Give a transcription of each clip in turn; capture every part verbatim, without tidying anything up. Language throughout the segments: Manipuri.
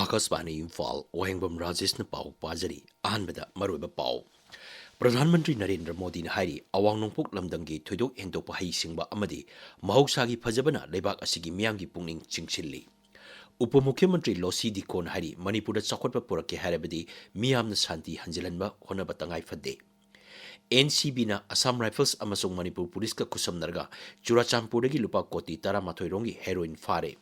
ꯑꯀꯥꯁꯕꯥꯅꯤ ꯏꯝꯐꯥꯜ, ꯋꯥꯍꯦꯡꯕꯝ ꯔꯥꯖꯦꯁꯅ ꯄꯥꯎ ꯄꯥꯖꯔꯤ꯫ ꯑꯍꯥꯟꯕꯗ ꯃꯔꯨꯑꯣꯏꯕ ꯄꯥꯎ꯫ ꯄ꯭ꯔꯙꯥꯟ ꯃꯟꯇ꯭ꯔꯤ ꯅꯔꯦꯟꯗ꯭ꯔ ꯃꯣꯗꯤꯅ ꯍꯥꯏꯔꯤ, ꯑꯋꯥꯡ ꯅꯣꯡꯄꯣꯛ ꯂꯝꯗꯝꯒꯤ ꯊꯣꯏꯗꯣꯛ ꯍꯦꯟꯗꯣꯛꯄ ꯍꯩꯁꯤꯡꯕ ꯑꯃꯗꯤ ꯃꯍꯧꯁꯥꯒꯤ ꯐꯖꯕꯅ ꯂꯩꯕꯥꯛ ꯑꯁꯤꯒꯤ ꯃꯤꯌꯥꯝꯒꯤ ꯄꯨꯛꯅꯤꯡ ꯆꯤꯡꯁꯤꯜꯂꯤ꯫ ꯎꯄ ꯃꯨꯈ꯭ꯌ ꯃꯟꯇ꯭ꯔꯤ ꯂꯣꯁꯤ ꯗꯤꯀꯣꯟ ꯍꯥꯏꯔꯤ, ꯃꯅꯤꯄꯨꯔꯗ ꯆꯥꯎꯈꯠꯄ ꯄꯨꯔꯛꯀꯦ ꯍꯥꯏꯔꯕꯗꯤ ꯃꯤꯌꯥꯝꯅ ꯁꯥꯟꯇꯤ ꯍꯟꯖꯤꯜꯍꯟꯕ ꯍꯣꯠꯅꯕ ꯇꯉꯥꯏ ꯐꯗꯦ꯫ ꯑꯦꯟ ꯁꯤ ꯕꯤꯅ ꯑꯁꯥꯝ ꯔꯥꯏꯐꯜꯁ ꯑꯃꯁꯨꯡ ꯃꯅꯤꯄꯨꯔ ꯄꯨꯂꯤꯁꯀ ꯈꯨꯠꯁꯝꯅꯔꯒ ꯆꯨꯔꯥꯆꯥꯟꯄꯨꯔꯗꯒꯤ ꯂꯨꯄꯥ ꯀꯣꯇꯤ ꯇꯔꯥꯃꯥꯊꯣꯏ ꯔꯣꯝꯒꯤ ꯍꯦꯔꯣꯏꯟ ꯐꯥꯔꯦ꯫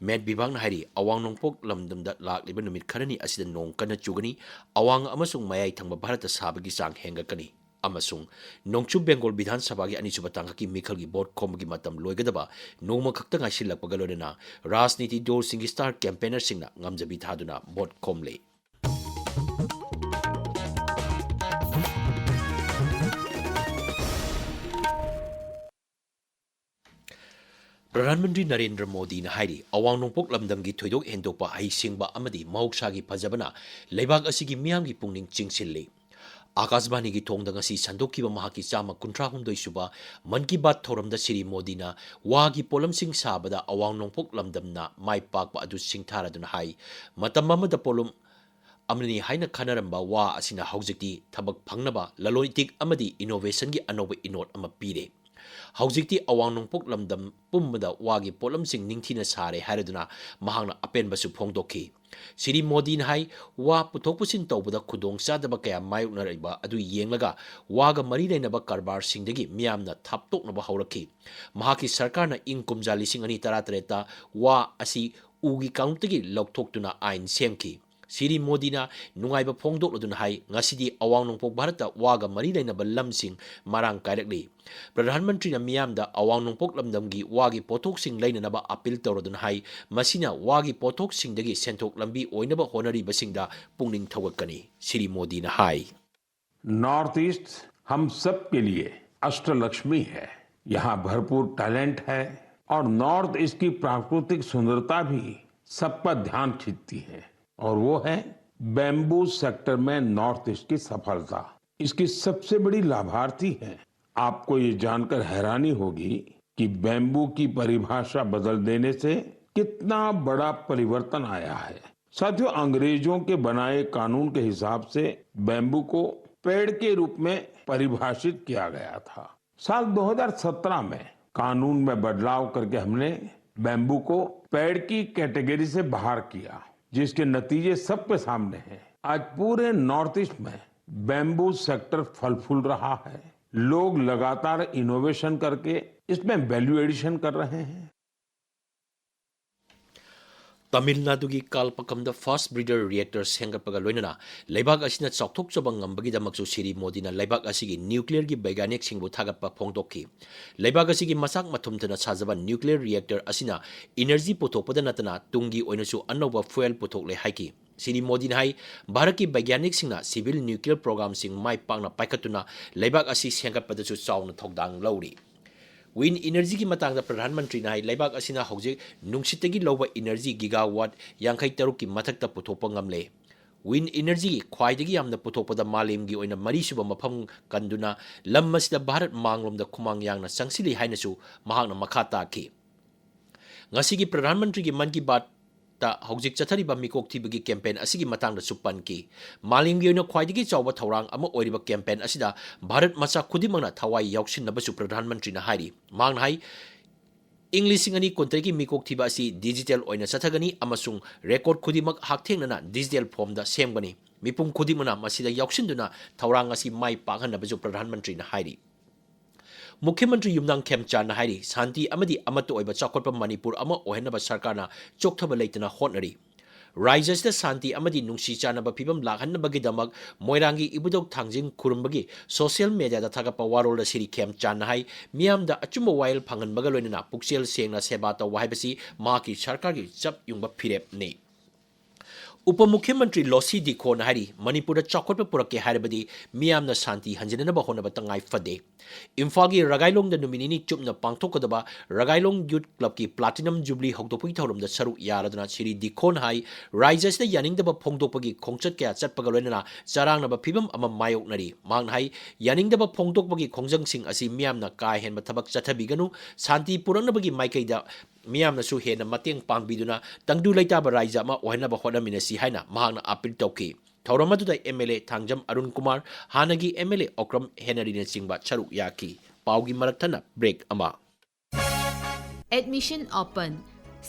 ꯃꯦꯠ ꯕꯤꯚꯥꯛꯅ ꯍꯥꯏꯔꯤ, ꯑꯋꯥꯡ ꯅꯣꯡꯄꯣꯛ ꯂꯝꯗꯝꯗ ꯂꯥꯛꯂꯤꯕ ꯅꯨꯃꯤꯠ ꯈꯔꯅꯤ ꯑꯁꯤꯗ ꯅꯣꯡ ꯀꯟꯅ ꯆꯨꯒꯅꯤ, ꯑꯋꯥꯡ ꯑꯃꯁꯨꯡ ꯃꯌꯥꯏ ꯊꯪꯕ ꯚꯥꯔꯠꯇ ꯁꯥꯕꯒꯤ ꯆꯥꯡ ꯍꯦꯟꯒꯠꯀꯅꯤ꯫ ꯑꯃꯁꯨꯡ ꯅꯣꯡꯆꯨꯞ ꯕꯦꯡꯒꯣꯜ ꯕꯤꯙꯥꯟ ꯁꯚꯥꯒꯤ ꯑꯅꯤꯁꯨꯕ ꯇꯥꯡꯀꯛꯀꯤ ꯃꯤꯈꯜꯒꯤ ꯚꯣꯠ ꯈꯣꯝꯕꯒꯤ ꯃꯇꯝ ꯂꯣꯏꯒꯗꯕ ꯅꯣꯡꯃ ꯈꯛꯇ ꯉꯥꯏꯁꯤꯜꯂꯛꯄꯒ ꯂꯣꯏꯅꯅ ꯔꯥꯖꯅꯤꯇꯤ ꯗꯣꯜꯁꯤꯡꯒꯤ ꯁ꯭ꯇꯥꯔ ꯀꯦꯝꯄꯦꯅꯔꯁꯤꯡꯅ ꯉꯝꯖꯕꯤ ꯊꯥꯗꯨꯅ ꯚꯣꯠ ꯈꯣꯝꯂꯦ꯫ ꯄ꯭ꯔꯙꯥꯟ ꯃꯟꯇ꯭ꯔꯤ ꯅꯔꯦꯟꯗ꯭ꯔ ꯃꯣꯗꯤꯅ ꯍꯥꯏꯔꯤ, ꯑꯋꯥꯡ ꯅꯣꯡꯄꯣꯛ ꯂꯝꯗꯝꯒꯤ ꯊꯣꯏꯗꯣꯛ ꯍꯦꯟꯗꯣꯛꯄ ꯍꯩꯁꯤꯡꯕ ꯑꯃꯗꯤ ꯃꯍꯧꯁꯥꯒꯤ ꯐꯖꯕꯅ ꯂꯩꯕꯥꯛ ꯑꯁꯤꯒꯤ ꯃꯤꯌꯥꯝꯒꯤ ꯄꯨꯛꯅꯤꯡ ꯆꯤꯡꯁꯤꯜꯂꯤ꯫ ꯑꯀꯥꯁꯕꯥꯅꯤꯒꯤ ꯊꯣꯡꯗ ꯉꯁꯤ ꯁꯟꯗꯣꯛꯈꯤꯕ ꯃꯍꯥꯛꯀꯤ ꯆꯥꯝꯃ ꯀꯨꯟꯊ꯭ꯔꯥ ꯍꯨꯝꯗꯣꯏ ꯁꯨꯕ ꯃꯟ ꯀꯤ ꯕꯥꯠ ꯊꯧꯔꯝꯗ ꯁ꯭ꯔꯤ ꯃꯣꯗꯤꯅ ꯋꯥꯒꯤ ꯄꯣꯠꯂꯝꯁꯤꯡ ꯁꯥꯕꯗ ꯑꯋꯥꯡ ꯅꯣꯡꯄꯣꯛ ꯂꯝꯗꯝꯅ ꯃꯥꯏ ꯄꯥꯛꯄ ꯑꯗꯨ ꯁꯤꯡꯊꯥꯔꯗꯨꯅ ꯍꯥꯏ, ꯃꯇꯝ ꯑꯃꯗ ꯄꯣꯠꯂꯨꯝ ꯑꯃꯅꯤ ꯍꯥꯏꯅ ꯈꯟꯅꯔꯝꯕ ꯋꯥ ꯑꯁꯤꯅ ꯍꯧꯖꯤꯛꯇꯤ ꯊꯕꯛ ꯐꯪꯅꯕ, ꯂꯂꯣꯟ ꯏꯇꯤꯛ ꯑꯃꯗꯤ ꯏꯅꯣꯚꯦꯁꯟꯒꯤ ꯑꯅꯧꯕ ꯏꯅꯣꯠ ꯑꯃ ꯄꯤꯔꯦ꯫ ꯍꯧꯖꯤꯛꯇꯤ ꯑꯋꯥꯡ ꯅꯣꯡꯄꯣꯛ ꯂꯝꯗꯝ ꯄꯨꯝꯕꯗ ꯋꯥꯒꯤ ꯄꯣꯠꯂꯝꯁꯤꯡ ꯅꯤꯡꯊꯤꯅ ꯁꯥꯔꯦ ꯍꯥꯏꯔꯗꯨꯅ ꯃꯍꯥꯛꯅ ꯑꯄꯦꯟꯕꯁꯨ ꯐꯣꯡꯗꯣꯛꯈꯤ꯫ ꯁ꯭ꯔꯤ ꯃꯣꯗꯤꯅ ꯍꯥꯏ, ꯋꯥ ꯄꯨꯊꯣꯛ ꯄꯨꯁꯤꯟ ꯇꯧꯕꯗ ꯈꯨꯗꯣꯡꯆꯥꯗꯕ ꯀꯌꯥ ꯃꯥꯌꯣꯛꯅꯔꯤꯕ ꯑꯗꯨ ꯌꯦꯡꯂꯒ ꯋꯥꯒ ꯃꯔꯤ ꯂꯩꯅꯕ ꯀꯔꯕꯥꯔꯁꯤꯡꯗꯒꯤ ꯃꯤꯌꯥꯝꯅ ꯊꯥꯞꯇꯣꯛꯅꯕ ꯍꯧꯔꯛꯈꯤ꯫ ꯃꯍꯥꯛꯀꯤ ꯁꯔꯀꯥꯔꯅ ꯏꯪ ꯀꯨꯝꯖꯥ ꯂꯤꯁꯤꯡ ꯑꯅꯤ ꯇꯔꯥꯇꯔꯦꯠꯇ ꯋꯥ ꯑꯁꯤ ꯎꯒꯤ ꯀꯥꯡꯂꯨꯞꯇꯒꯤ ꯂꯧꯊꯣꯛꯇꯨꯅ ꯑꯥꯏꯟ ꯁꯦꯝꯈꯤ꯫ ꯁ꯭ꯔꯤ ꯃꯣꯗꯤꯅ ꯅꯨꯡꯉꯥꯏꯕ ꯐꯣꯡꯗꯣꯛꯂꯗꯨꯅ ꯍꯥꯏ, ꯉꯁꯤꯗꯤ ꯑꯋꯥꯡ ꯅꯣꯡꯄꯣꯛ ꯚꯥꯔꯠꯇ ꯋꯥꯒ ꯃꯔꯤ ꯂꯩꯅꯕ ꯂꯝꯁꯤꯡ ꯃꯔꯥꯡ ꯀꯥꯏꯔꯛꯂꯤ꯫ ꯄ꯭ꯔꯙꯥꯟ ꯃꯟꯇ꯭ꯔꯤꯅ ꯃꯤꯌꯥꯝꯗ ꯑꯋꯥꯡ ꯅꯣꯡꯄꯣꯛ ꯂꯝꯗꯝꯒꯤ ꯋꯥꯒꯤ ꯄꯣꯠꯊꯣꯛꯁꯤꯡ ꯂꯩꯅꯅꯕ ꯑꯄꯤꯜ ꯇꯧꯔꯗꯨꯅ ꯍꯥꯏ, ꯃꯁꯤꯅ ꯋꯥꯒꯤ ꯄꯣꯠꯊꯣꯛꯁꯤꯡꯗꯒꯤ ꯁꯦꯟꯊꯣꯛ ꯂꯝꯕꯤ ꯑꯣꯏꯅꯕ ꯍꯣꯠꯅꯔꯤꯕꯁꯤꯡꯗ ꯄꯨꯛꯅꯤꯡ ꯊꯧꯒꯠꯀꯅꯤ, ꯁ꯭ꯔꯤ ꯃꯣꯗꯤꯅ ꯍꯥꯏ꯫ नॉर्थ ईस्ट हम सब के लिए अष्टलक्ष्मी है। यहाँ भरपूर टैलेंट है और नॉर्थ ईस्ट की प्राकृतिक सुंदरता भी सबका ध्यान खींचती है, और वो है बैम्बू सेक्टर में नॉर्थ ईस्ट की सफलता। इसकी सबसे बड़ी लाभार्थी है। आपको ये जानकर हैरानी होगी कि बैम्बू की परिभाषा बदल देने से कितना बड़ा परिवर्तन आया है। साथियों, अंग्रेजों के बनाए कानून के हिसाब से बैम्बू को पेड़ के रूप में परिभाषित किया गया था। साल दो हज़ार सत्रह में कानून में बदलाव करके हमने बैम्बू को पेड़ की कैटेगरी से बाहर किया, जिसके नतीजे सबके सामने हैं। आज पूरे नॉर्थ ईस्ट में बैम्बू सेक्टर फल फूल रहा है। लोग लगातार इनोवेशन करके इसमें वैल्यू एडिशन कर रहे हैं। ꯇꯥꯃꯤꯜ ꯅꯥꯗꯨꯒꯤ ꯀꯥꯜꯄꯀꯝꯗ ꯐꯥꯁ ꯕ꯭ꯔꯤꯗꯔ ꯔꯤꯌꯦꯛꯇꯔ ꯁꯦꯝꯒꯠꯄꯒ ꯂꯣꯏꯅꯅ ꯂꯩꯕꯥꯛ ꯑꯁꯤꯅ ꯆꯥꯎꯊꯣꯛꯆꯕ ꯉꯝꯕꯒꯤꯗꯃꯛꯁꯨ ꯁ꯭ꯔꯤ ꯃꯣꯗꯤꯅ ꯂꯩꯕꯥꯛ ꯑꯁꯤꯒꯤ ꯅ꯭ꯌꯨꯀ꯭ꯂꯤꯌꯔꯒꯤ ꯕꯩꯒ꯭ꯌꯥꯅꯤꯛꯁꯤꯡꯕꯨ ꯊꯥꯒꯠꯄ ꯐꯣꯡꯗꯣꯛꯈꯤ꯫ ꯂꯩꯕꯥꯛ ꯑꯁꯤꯒꯤ ꯃꯆꯥꯛ ꯃꯊꯨꯝ ꯊꯨꯅ ꯁꯥꯖꯕ ꯅ꯭ꯌꯨꯀ꯭ꯂꯤꯌꯔ ꯔꯤꯌꯦꯛꯇꯔ ꯑꯁꯤꯅ ꯏꯅꯔꯖꯤ ꯄꯨꯊꯣꯛꯄꯗ ꯅꯠꯇꯅ ꯇꯨꯡꯒꯤ ꯑꯣꯏꯅꯁꯨ ꯑꯅꯧꯕ ꯐ꯭ꯌꯨꯑꯦꯜ ꯄꯨꯊꯣꯛꯂꯦ ꯍꯥꯏꯈꯤ꯫ ꯁ꯭ꯔꯤ ꯃꯣꯗꯤꯅ ꯍꯥꯏ, ꯚꯥꯔꯠꯀꯤ ꯕꯩꯒ꯭ꯌꯥꯅꯤꯛꯁꯤꯡꯅ ꯁꯤꯚꯤꯜ ꯅ꯭ꯌꯨꯀ꯭ꯂꯤꯌꯔ ꯄ꯭ꯔꯣꯒ꯭ꯔꯥꯝꯁꯤꯡ ꯃꯥꯏ ꯄꯥꯛꯅ ꯄꯥꯏꯈꯠꯇꯨꯅ ꯂꯩꯕꯥꯛ ꯑꯁꯤ ꯁꯦꯝꯒꯠꯄꯗꯁꯨ ꯆꯥꯎꯅ ꯊꯧꯗꯥꯡ ꯂꯧꯔꯤ꯫ ꯋꯤꯟ ꯏꯅꯔꯖꯤꯒꯤ ꯃꯇꯥꯡꯗ ꯄ꯭ꯔꯙꯥꯟ ꯃꯟꯇ꯭ꯔꯤꯅ ꯍꯥꯏ, ꯂꯩꯕꯥꯛ ꯑꯁꯤꯅ ꯍꯧꯖꯤꯛ ꯅꯨꯡꯁꯤꯠꯇꯒꯤ ꯂꯧꯕ ꯏꯅꯔꯖꯤ ꯒꯤꯒꯥꯋꯥꯠ ꯌꯥꯡꯈꯩ ꯇꯔꯨꯛꯀꯤ ꯃꯊꯛꯇ ꯄꯨꯊꯣꯛꯄ ꯉꯝꯂꯦ꯫ ꯋꯤꯟ ꯏꯅꯔꯖꯤ ꯈ꯭ꯋꯥꯏꯗꯒꯤ ꯌꯥꯝꯅ ꯄꯨꯊꯣꯛꯄꯗ ꯃꯥꯂꯦꯝꯒꯤ ꯑꯣꯏꯅ ꯃꯔꯤꯁꯨꯕ ꯃꯐꯝ ꯀꯟꯗꯨꯅ ꯂꯝ ꯑꯁꯤꯗ ꯚꯥꯔꯠ ꯃꯥꯡꯂꯣꯝꯗ ꯈꯨꯃꯥꯡ ꯌꯥꯡꯅ ꯆꯪꯁꯤꯜꯂꯤ ꯍꯥꯏꯅꯁꯨ ꯃꯍꯥꯛꯅ ꯃꯈꯥ ꯇꯥꯈꯤ꯫ ꯉꯁꯤꯒꯤ ꯄ꯭ꯔꯙꯥꯟ ꯃꯟꯇ꯭ꯔꯤꯒꯤ ꯃꯟ ꯀꯤ ꯕꯥꯠꯇ ꯍꯧꯖꯤꯛ ꯆꯠꯊꯔꯤꯕ ꯃꯤꯀꯣꯛ ꯊꯤꯕꯒꯤ ꯀꯦꯝꯄꯦꯟ ꯑꯁꯤꯒꯤ ꯃꯇꯥꯡꯗꯁꯨ ꯄꯟꯈꯤ꯫ ꯃꯥꯂꯦꯝꯒꯤ ꯑꯣꯏꯅ ꯈ꯭ꯋꯥꯏꯗꯒꯤ ꯆꯥꯎꯕ ꯊꯧꯔꯥꯡ ꯑꯃ ꯑꯣꯏꯔꯤꯕ ꯀꯦꯝꯄꯦꯟ ꯑꯁꯤꯗ ꯚꯥꯔꯠ ꯃꯆꯥ ꯈꯨꯗꯤꯡꯃꯛꯅ ꯊꯋꯥꯏ ꯌꯥꯎꯁꯤꯟꯅꯕꯁꯨ ꯄ꯭ꯔꯙꯥꯟ ꯃꯟꯇ꯭ꯔꯤꯅ ꯍꯥꯏꯔꯤ꯫ ꯃꯍꯥꯛꯅ ꯍꯥꯏ, ꯏꯪ ꯂꯤꯁꯤꯡ ꯑꯅꯤ ꯀꯨꯟꯇꯔꯦꯠꯀꯤ ꯃꯤꯀꯣꯛ ꯊꯤꯕ ꯑꯁꯤ ꯗꯤꯖꯤꯇꯦꯜ ꯑꯣꯏꯅ ꯆꯠꯊꯒꯅꯤ ꯑꯃꯁꯨꯡ ꯔꯦꯀꯣꯔꯗ ꯈꯨꯗꯤꯡꯃꯛ ꯍꯛꯊꯦꯡꯅꯅ ꯗꯤꯖꯤꯇꯦꯜ ꯐꯣꯔꯝꯗ ꯁꯦꯝꯒꯅꯤ꯫ ꯃꯤꯄꯨꯝ ꯈꯨꯗꯤꯡꯃꯛꯅ ꯃꯁꯤꯗ ꯌꯥꯎꯁꯤꯟꯗꯨꯅ ꯊꯧꯔꯥꯡ ꯑꯁꯤ ꯃꯥꯏ ꯄꯥꯛꯍꯟꯅꯕꯁꯨ ꯄ꯭ꯔꯙꯥꯟ ꯃꯟꯇ꯭ꯔꯤꯅ ꯍꯥꯏꯔꯤ꯫ ꯃꯨꯈ꯭ꯌ ꯃꯟꯇ꯭ꯔꯤ ꯌꯨꯝꯅꯥꯝ ꯈꯦꯝꯆꯥꯟꯅ ꯍꯥꯏꯔꯤ, ꯁꯥꯟꯇꯤ ꯑꯃꯗꯤ ꯑꯃꯠꯇ ꯑꯣꯏꯕ ꯆꯥꯎꯈꯠꯄ ꯃꯅꯤꯄꯨꯔ ꯑꯃ ꯑꯣꯏꯍꯟꯅꯕ ꯁꯔꯀꯥꯔꯅ ꯆꯣꯛꯊꯕ ꯂꯩꯇꯅ ꯍꯣꯠꯅꯔꯤ꯫ ꯔꯥꯖ꯭ꯌ ꯑꯁꯤꯗ ꯁꯥꯟꯇꯤ ꯑꯃꯗꯤ ꯅꯨꯡꯁꯤ ꯆꯥꯟꯅꯕ ꯐꯤꯕꯝ ꯂꯥꯛꯍꯟꯅꯕꯒꯤꯗꯃꯛ ꯃꯣꯏꯔꯥꯡꯒꯤ ꯏꯕꯨꯙꯧ ꯊꯥꯡꯖꯤꯡ ꯈꯨꯔꯨꯝꯕꯒꯤ ꯁꯣꯁꯤꯌꯦꯜ ꯃꯦꯗꯤꯌꯥꯗ ꯊꯥꯒꯠꯄ ꯋꯥꯔꯣꯜꯗ ꯁ꯭ꯔꯤ ꯈꯦꯝꯆꯥꯟꯅ ꯍꯥꯏ, ꯃꯤꯌꯥꯝꯗ ꯑꯆꯨꯝꯕ ꯋꯥꯌꯦꯜ ꯐꯪꯍꯟꯕꯒ ꯂꯣꯏꯅꯅ ꯄꯨꯛꯆꯦꯜ ꯁꯦꯡꯅ ꯁꯦꯕꯥ ꯇꯧꯕ ꯍꯥꯏꯕꯁꯤ ꯃꯍꯥꯛꯀꯤ ꯁꯔꯀꯥꯔꯒꯤ ꯆꯞ ꯌꯨꯡꯕ ꯐꯤꯔꯦꯞꯅꯤ꯫ ꯎꯄ ꯃꯨꯈ꯭ꯌ ꯃꯟꯇ꯭ꯔꯤ ꯂꯣꯁꯤ ꯗꯤꯈꯣꯅ ꯍꯥꯏꯔꯤ, ꯃꯅꯤꯄꯨꯔꯗ ꯆꯥꯎꯈꯠꯄ ꯄꯨꯔꯛꯀꯦ ꯍꯥꯏꯔꯕꯗꯤ ꯃꯤꯌꯥꯝꯅ ꯁꯥꯟꯇꯤ ꯍꯟꯖꯤꯟꯅꯅꯕ ꯍꯣꯠꯅꯕ ꯇꯉꯥꯏ ꯐꯗꯦ꯫ ꯏꯝꯐꯥꯜꯒꯤ ꯔꯒꯥꯏꯂꯣꯡꯗ ꯅꯨꯃꯤꯠ ꯅꯤꯅꯤ ꯆꯨꯞꯅ ꯄꯥꯡꯊꯣꯛꯀꯗꯕ ꯔꯒꯥꯏꯂꯣꯡ ꯌꯨꯠ ꯀ꯭ꯂꯕꯀꯤ ꯄ꯭ꯂꯥꯇꯤꯅꯝ ꯖꯨꯕꯤꯂꯤ ꯍꯧꯗꯣꯛꯄꯒꯤ ꯊꯧꯔꯝꯗ ꯁꯔꯨꯛ ꯌꯥꯔꯗꯨꯅ ꯁ꯭ꯔꯤ ꯗꯤꯈꯣꯟ ꯍꯥꯏ, ꯔꯥꯏꯖ꯭ꯌ ꯑꯁꯤꯗ ꯌꯥꯅꯤꯡꯗꯕ ꯐꯣꯡꯗꯣꯛꯄꯒꯤ ꯈꯣꯡꯆꯠ ꯀꯌꯥ ꯆꯠꯄꯒ ꯂꯣꯏꯅꯅ ꯆꯔꯥꯡꯅꯕ ꯐꯤꯕꯝ ꯑꯃ ꯃꯥꯌꯣꯛꯅꯔꯤ꯫ ꯃꯍꯥꯛꯅ ꯍꯥꯏ, ꯌꯥꯅꯤꯡꯗꯕ ꯐꯣꯡꯗꯣꯛꯄꯒꯤ ꯈꯣꯡꯖꯪꯁꯤꯡ ꯑꯁꯤ ꯃꯤꯌꯥꯝꯅ ꯀꯥ ꯍꯦꯟꯕ ꯊꯕꯛ ꯆꯠꯊꯕꯤꯒꯅꯨ, ꯁꯥꯟꯇꯤ ꯄꯨꯔꯛꯅꯕꯒꯤ ꯃꯥꯏꯀꯩꯗ ꯃꯤꯌꯥꯝꯅꯁꯨ ꯍꯦꯟꯅ ꯃꯇꯦꯡ ꯄꯥꯡꯕꯤꯗꯨꯅ ꯇꯪꯗꯨ ꯂꯩꯇꯥꯕ ꯔꯥꯏꯖ ꯑꯃ ꯑꯣꯏꯍꯟꯅꯕ ꯍꯣꯠꯅꯃꯤꯟꯅꯁꯤ ꯍꯥꯏꯅ ꯃꯍꯥꯛꯅ ꯑꯥꯄꯤꯜ ꯇꯧꯈꯤ꯫ ꯊꯧꯔꯝ ꯑꯗꯨꯗ M L A Thangjam Arun Kumar, ꯍꯥꯟꯅꯒꯤ ꯑꯦꯝ ꯑꯦꯜ ꯑꯦ ꯑꯣꯀ꯭ꯔꯝ ꯍꯦꯅꯔꯤꯅꯆꯤꯡꯕ ꯁꯔꯨꯛ ꯌꯥꯈꯤ꯫ ꯄꯥꯎꯒꯤ ꯃꯔꯛ ꯊꯠꯅ ꯕ꯭ꯔꯦꯛ ꯑꯃ꯫ Admission open.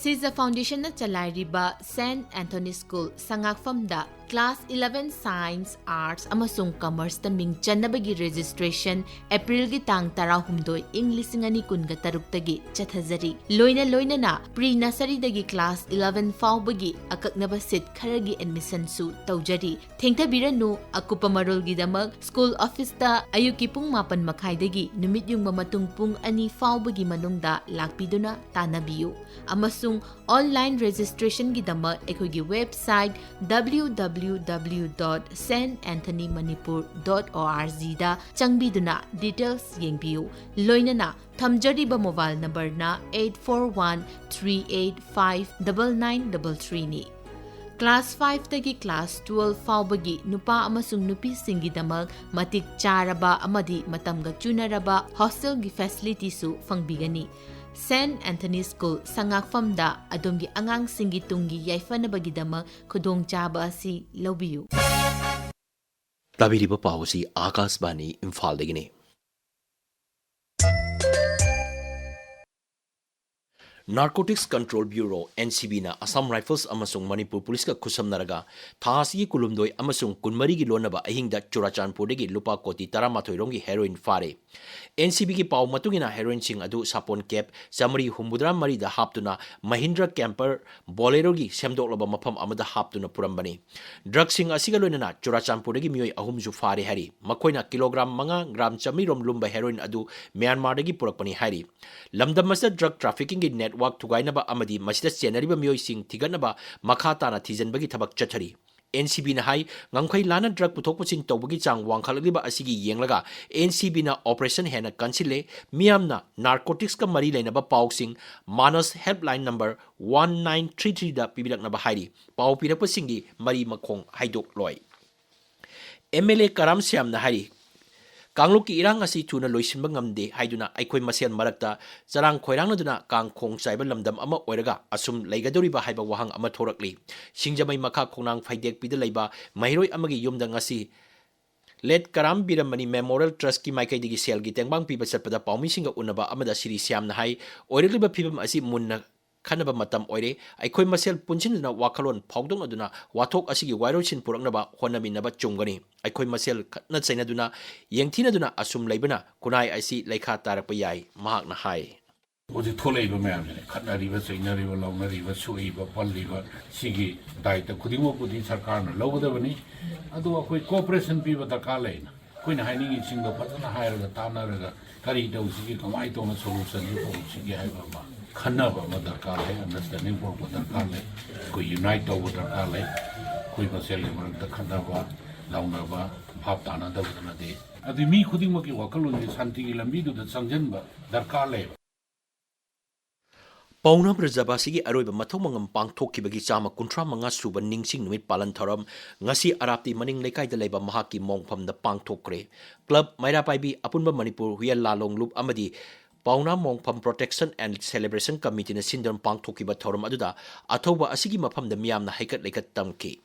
ꯁꯤꯖ ꯐꯥꯎꯟꯗꯦꯁꯟꯅ ꯆꯂꯥꯏꯔꯤꯕ ꯁꯦꯟꯠ ꯑꯦꯟꯊꯣꯅꯤ ꯁ꯭ꯀꯨꯜ ꯁꯉꯥꯛꯐꯝꯗ ꯀ꯭ꯂꯥꯁ ꯏꯂꯦꯚꯦꯟ ꯁꯥꯏꯟꯁ, ꯑꯥꯔꯠꯁ ꯑꯃꯁꯨꯡ ꯀꯃꯔꯁꯇ ꯃꯤꯡ ꯆꯟꯅꯕꯒꯤ ꯔꯦꯖꯤꯁꯇ꯭ꯔꯦꯁꯟ ꯑꯦꯄ꯭ꯔꯤꯜꯒꯤ ꯇꯥꯡ ꯇꯔꯥꯍꯨꯝꯗꯣꯏ, ꯏꯪ ꯂꯤꯁꯤꯡ ꯑꯅꯤ ꯀꯨꯟꯒ ꯇꯔꯨꯛꯇꯒꯤ ꯆꯠꯊꯖꯔꯤ꯫ ꯂꯣꯏꯅ ꯂꯣꯏꯅꯅ ꯄ꯭ꯔꯤ ꯅꯁꯔꯤꯗꯒꯤ ꯀ꯭ꯂꯥꯁ ꯏꯂꯦꯚꯦꯟ ꯐꯥꯎꯕꯒꯤ ꯑꯀꯛꯅꯕ ꯁꯤꯠ ꯈꯔꯒꯤ ꯑꯦꯗꯃꯤꯁꯟꯁꯨ ꯇꯧꯖꯔꯤ꯫ ꯊꯦꯡꯊꯕꯤꯔꯅꯨ꯫ ꯑꯀꯨꯞꯄ ꯃꯔꯣꯜꯒꯤꯗꯃꯛ ꯁ꯭ꯀꯨꯜ ꯑꯣꯐꯤꯁꯇ ꯑꯌꯨꯛꯀꯤ ꯄꯨꯡ ꯃꯥꯄꯟ ꯃꯈꯥꯏꯗꯒꯤ ꯅꯨꯃꯤꯠ ꯌꯨꯡꯕ ꯃꯇꯨꯡ ꯄꯨꯡ ꯑꯅꯤ ꯐꯥꯎꯕꯒꯤ ꯃꯅꯨꯡꯗ ꯂꯥꯛꯄꯤꯗꯨꯅ ꯇꯥꯟꯅꯕꯤꯌꯨ꯫ ꯑꯃꯁꯨꯡ ꯑꯣꯟꯂꯥꯏꯟ ꯔꯦꯖꯤꯁꯇ꯭ꯔꯦꯁꯟꯒꯤꯗꯃꯛ ꯑꯩꯈꯣꯏꯒꯤ website W W W dot Saint Anthony Manipur dot O R G ꯗ ꯆꯪꯕꯤꯗꯨꯅ ꯗꯤꯇꯦꯜꯁ ꯌꯦꯡꯕꯤꯌꯨ꯫ ꯂꯣꯏꯅꯅ ꯊꯝꯖꯔꯤꯕ ꯃꯣꯕꯥꯏꯜ ꯅꯝꯕꯔꯅ eight four one three eight five double nine double three ꯅꯤ꯫ ꯀ꯭ꯂꯥꯁ ꯐꯥꯏꯚꯇꯒꯤ ꯀ꯭ꯂꯥꯁ ꯇꯨꯋꯦꯜꯐ ꯐꯥꯎꯕꯒꯤ ꯅꯨꯄꯥ ꯑꯃꯁꯨꯡ ꯅꯨꯄꯤꯁꯤꯡꯒꯤꯗꯃꯛ ꯃꯇꯤꯛ ꯆꯥꯔꯕ ꯑꯃꯗꯤ ꯃꯇꯝꯒ ꯆꯨꯅꯔꯕ ꯍꯣꯁꯇꯦꯜꯒꯤ ꯐꯦꯁꯤꯂꯤꯇꯤꯁꯨ ꯐꯪꯕꯤꯒꯅꯤ꯫ ꯁꯦꯟꯠ ꯑꯦꯟꯊꯅꯤ ꯁ꯭ꯀꯨꯜ ꯁꯉꯥꯛꯐꯝꯗ ꯑꯗꯣꯝꯒꯤ ꯑꯉꯥꯡꯁꯤꯡꯒꯤ ꯇꯨꯡꯒꯤ ꯌꯥꯏꯐꯅꯕꯒꯤꯗꯃꯛ ꯈꯨꯗꯣꯡꯆꯥꯕ ꯑꯁꯤ ꯂꯧꯕꯤꯌꯨ꯫ ꯇꯥꯕꯤꯔꯤꯕ ꯄꯥꯎ ꯑꯁꯤ ꯑꯥꯀꯥꯁꯕꯥꯅꯤ ꯏꯝꯐꯥꯜꯗꯒꯤꯅꯤ꯫ Narcotics Control Bureau, N C B ꯅ Assam Rifles ꯑꯃꯁꯨꯡ ꯃꯅꯤꯄꯨꯔ ꯄꯨꯂꯤꯁꯀ ꯈꯨꯠꯁꯝꯅꯔꯒ ꯊꯥ ꯑꯁꯤꯒꯤ ꯀꯨꯟꯍꯨꯝꯗꯣꯏ ꯑꯃꯁꯨꯡ ꯀꯨꯟꯃꯔꯤꯒꯤ ꯂꯣꯟꯅꯕ ꯑꯍꯤꯡꯗ ꯆꯨꯔꯥꯆꯥꯟꯄꯨꯔꯗꯒꯤ ꯂꯨꯄꯥ ꯀꯣꯇꯤ ꯇꯔꯥꯃꯥꯊꯣꯏ ꯔꯣꯝꯒꯤ heroin ꯐꯥꯔꯦ꯫ N C B ꯒꯤ ꯄꯥꯎ ꯃꯇꯨꯡ ꯏꯟꯅ heroinꯁꯤꯡ ꯑꯗꯨ ꯁꯥꯄꯣꯟ ꯀꯦꯞ ꯆꯥꯃꯔꯤ ꯍꯨꯝꯐꯨꯇꯔꯥ ꯃꯔꯤꯗ ꯍꯥꯞꯇꯨꯅ Mahindra Camper Boleroꯒꯤ ꯁꯦꯝꯗꯣꯛꯂꯕ ꯃꯐꯝ ꯑꯃꯗ ꯍꯥꯞꯇꯨꯅ ꯄꯨꯔꯝꯕꯅꯤ꯫ Drugꯁꯤꯡ ꯑꯁꯤꯒ ꯂꯣꯏꯅꯅ ꯆꯨꯔꯥꯆꯥꯟꯄꯨꯔꯗꯒꯤ ꯃꯤꯑꯣꯏ ꯑꯍꯨꯝꯁꯨ ꯐꯥꯔꯦ ꯍꯥꯏꯔꯤ꯫ ꯃꯈꯣꯏꯅ ꯀꯤꯂꯣꯒ꯭ꯔꯥꯝ ꯃꯉꯥ ꯒ꯭ꯔꯥꯝ ꯆꯥꯃꯔꯤ ꯔꯣꯝ ꯂꯨꯝꯕ heroin ꯑꯗꯨ ꯃ꯭ꯌꯥꯟꯃꯥꯔꯗꯒꯤ ꯄꯨꯔꯛꯄꯅꯤ ꯍꯥꯏꯔꯤ꯫ ꯂꯝꯗꯝ ꯑꯁꯤꯗ drug traffickingꯒꯤ network ꯊꯨꯒꯥꯏꯅꯕ ꯑꯃꯗꯤ ꯃꯁꯤꯗ ꯆꯦꯟꯅꯔꯤꯕ ꯃꯤꯑꯣꯏꯁꯤꯡ ꯊꯤꯒꯠꯅꯕ ꯃꯈꯥ ꯇꯥꯅ ꯊꯤꯖꯤꯟꯕꯒꯤ ꯊꯕꯛ ꯆꯠꯊꯔꯤ꯫ N C B ꯅ ꯍꯥꯏ, ꯉꯝꯈꯩ ꯂꯥꯟꯅ drug ꯄꯨꯊꯣꯛ ꯄꯨꯁꯤꯟ ꯇꯧꯕꯒꯤ ꯆꯥꯡ ꯋꯥꯡꯈꯠꯂꯛꯂꯤꯕ ꯑꯁꯤꯒꯤ ꯌꯦꯡꯂꯒ N C B ꯅ operation ꯍꯦꯟꯅ ꯀꯟꯁꯤꯜꯂꯦ꯫ ꯃꯤꯌꯥꯝꯅ narcoticsꯀ ꯃꯔꯤ ꯂꯩꯅꯕ ꯄꯥꯎꯁꯤꯡ MANAS helpline number one nine three threeꯗ ꯄꯤꯕꯤꯔꯛꯅꯕ ꯍꯥꯏꯔꯤ꯫ ꯄꯥꯎ ꯄꯤꯔꯛꯄꯁꯤꯡꯒꯤ ꯃꯔꯤ ꯃꯈꯣꯡ ꯍꯥꯏꯗꯣꯛꯂꯣꯏ꯫ M L A ꯀꯔꯥꯝ ꯁ꯭ꯌꯥꯝꯅ ꯍꯥꯏꯔꯤ, ꯀꯥꯡꯂꯨꯞꯀꯤ ꯏꯔꯥꯡ ꯑꯁꯤ ꯊꯨꯅ ꯂꯣꯏꯁꯤꯟꯕ ꯉꯝꯗꯦ ꯍꯥꯏꯗꯨꯅ ꯑꯩꯈꯣꯏ ꯃꯁꯦꯜ ꯃꯔꯛꯇ ꯆꯔꯥꯡ ꯈꯣꯏꯔꯥꯡꯅꯗꯨꯅ ꯀꯥꯡ ꯈꯣꯡ ꯆꯥꯏꯕ ꯂꯝꯗꯝ ꯑꯃ ꯑꯣꯏꯔꯒ ꯑꯁꯨꯝ ꯂꯩꯒꯗꯧꯔꯤꯕ ꯍꯥꯏꯕ ꯋꯥꯍꯪ ꯑꯃ ꯊꯣꯔꯛꯂꯤ꯫ ꯁꯤꯡꯖꯃꯩ ꯃꯈꯥ ꯈꯣꯡꯅꯥꯡ ꯐꯩꯗꯦꯛꯄꯤꯗ ꯂꯩꯕ ꯃꯍꯩꯔꯣꯏ ꯑꯃꯒꯤ ꯌꯨꯝꯗ ꯉꯁꯤ ꯂꯦꯠ ꯀꯔꯥꯝ ꯕꯤꯔꯃꯅꯤ ꯃꯦꯃꯣꯔꯤꯌꯦꯜ ꯇ꯭ꯔꯁꯀꯤ ꯃꯥꯏꯀꯩꯗꯒꯤ ꯁꯦꯜꯒꯤ ꯇꯦꯡꯕꯥꯡ ꯄꯤꯕ ꯆꯠꯄꯗ ꯄꯥꯎꯃꯤꯁꯤꯡꯒ ꯎꯅꯕ ꯑꯃꯗ ꯁꯤꯔꯤ ꯁ꯭ꯌꯥꯝꯅ ꯍꯥꯏ, ꯑꯣꯏꯔꯛꯂꯤꯕ ꯐꯤꯕꯝ ꯑꯁꯤ ꯃꯨꯟꯅ ꯈꯟꯅꯕ ꯃꯇꯝ ꯑꯣꯏꯔꯦ꯫ ꯑꯩꯈꯣꯏ ꯃꯁꯦꯜ ꯄꯨꯟꯁꯤꯟꯗꯨꯅ ꯋꯥꯈꯜꯂꯣꯟ ꯐꯥꯎꯗꯣꯛꯅꯗꯨꯅ ꯋꯥꯊꯣꯛ ꯑꯁꯤꯒꯤ ꯋꯥꯔꯣꯏꯁꯤꯟ ꯄꯨꯔꯛꯅꯕ ꯍꯣꯠꯅꯃꯤꯟꯅꯕ ꯆꯨꯝꯒꯅꯤ꯫ ꯑꯩꯈꯣꯏ ꯃꯁꯦꯜ ꯈꯠꯅ ꯆꯩꯅꯗꯨꯅ, ꯌꯦꯡꯊꯤꯅꯗꯨꯅ ꯑꯁꯨꯝ ꯂꯩꯕꯅ ꯈꯨꯟꯅꯥꯏ ꯑꯁꯤ ꯂꯩꯈꯥ ꯇꯥꯔꯛꯄ ꯌꯥꯏ, ꯃꯍꯥꯛꯅ ꯍꯥꯏ꯫ ꯍꯧꯖꯤꯛ ꯊꯣꯛꯂꯛꯏꯕ ꯃꯌꯥꯝꯁꯤꯅꯦ, ꯈꯠꯅꯔꯤꯕ, ꯆꯩꯅꯔꯤꯕ, ꯂꯥꯎꯅꯔꯤꯕ, ꯁꯣꯛꯏꯕ, ꯄꯜꯂꯤꯕ, ꯁꯤꯒꯤ ꯗꯥꯏꯇ ꯈꯨꯗꯤꯡꯃꯛꯄꯨꯗꯤ ꯁꯔꯀꯥꯔꯅ ꯂꯧꯒꯗꯕꯅꯤ꯫ ꯑꯗꯣ ꯑꯩꯈꯣꯏ ꯀꯣꯑꯣꯄꯔꯦꯁꯟ ꯄꯤꯕ ꯗꯔꯀꯥꯔ ꯂꯩꯅ꯫ ꯑꯩꯈꯣꯏꯅ ꯍꯥꯏꯅꯤꯡꯉꯤꯁꯤꯡꯗꯣ ꯐꯖꯅ ꯍꯥꯏꯔꯒ, ꯇꯥꯟꯅꯔꯒ, ꯀꯔꯤ ꯇꯧꯁꯤꯒꯦ, ꯀꯃꯥꯏꯅ ꯇꯧꯅ ꯁꯣꯂꯨꯁꯟꯁꯤ ꯄꯨꯔꯛꯁꯤꯒꯦ ꯍꯥꯏꯕ ꯑꯃ ꯈꯟꯅꯕ ꯑꯃ ꯗꯔꯀꯥꯔ ꯂꯩ, ꯑꯟꯗꯔꯁ꯭ꯇꯦꯟꯗꯤꯡ ꯄꯨꯔꯛꯄ ꯗꯔꯀꯥꯔ ꯂꯩ, ꯑꯩꯈꯣꯏ ꯌꯨꯅꯥꯏꯠ ꯇꯧꯕ ꯗꯔꯀꯥꯔ ꯂꯩ꯫ ꯑꯩꯈꯣꯏ ꯃꯁꯦꯜꯒꯤ ꯃꯔꯛꯇ ꯈꯠꯅꯕ, ꯂꯥꯎꯅꯕ, ꯚꯥꯞ ꯇꯥꯅꯗꯕꯗꯨꯅꯗꯤ, ꯑꯗꯨ ꯃꯤ ꯈꯨꯗꯤꯡꯃꯛꯀꯤ ꯋꯥꯈꯜꯂꯣꯟꯁꯦ ꯁꯥꯟꯇꯤꯒꯤ ꯂꯝꯕꯤꯗꯨꯗ ꯆꯪꯁꯤꯟꯕ ꯗꯔꯀꯥꯔ ꯂꯩꯕ꯫ ꯄꯥꯎꯅꯥ ꯕ꯭ꯔꯖꯕꯥꯁꯤꯒꯤ ꯑꯔꯣꯏꯕ ꯃꯊꯧ ꯃꯉꯝ ꯄꯥꯡꯊꯣꯛꯈꯤꯕꯒꯤ ꯆꯥꯝꯃ ꯀꯨꯟꯊ꯭ꯔꯥ ꯃꯉꯥ ꯁꯨꯕ ꯅꯤꯡꯁꯤꯡ ꯅꯨꯃꯤꯠ ꯄꯥꯂꯟ ꯊꯧꯔꯝ ꯉꯁꯤ ꯑꯔꯥꯞꯇꯤ ꯃꯅꯤꯡ ꯂꯩꯀꯥꯏꯗ ꯂꯩꯕ ꯃꯍꯥꯛꯀꯤ ꯃꯣꯡꯐꯝꯗ ꯄꯥꯡꯊꯣꯛꯈ꯭ꯔꯦ꯫ ꯀ꯭ꯂꯕ ꯃꯩꯔꯥ ꯄꯥꯏꯕꯤ ꯑꯄꯨꯟꯕ ꯃꯅꯤꯄꯨꯔ ꯍꯨꯌꯦꯟ ꯂꯥꯂꯣꯡ ꯂꯨꯞ ꯑꯃꯗꯤ ꯄꯥꯎꯅꯥ ꯃꯣꯡꯐꯝ Protection and Celebration Committeeꯅ ꯁꯤꯟꯗꯨꯅ ꯄꯥꯡꯊꯣꯛꯈꯤꯕ ꯊꯧꯔꯝ ꯑꯗꯨꯗ ꯑꯊꯧꯕ ꯑꯁꯤꯒꯤ ꯃꯐꯝꯗ ꯃꯤꯌꯥꯝꯅ ꯍꯩꯀꯠ ꯂꯩꯀꯠ ꯇꯝꯈꯤ꯫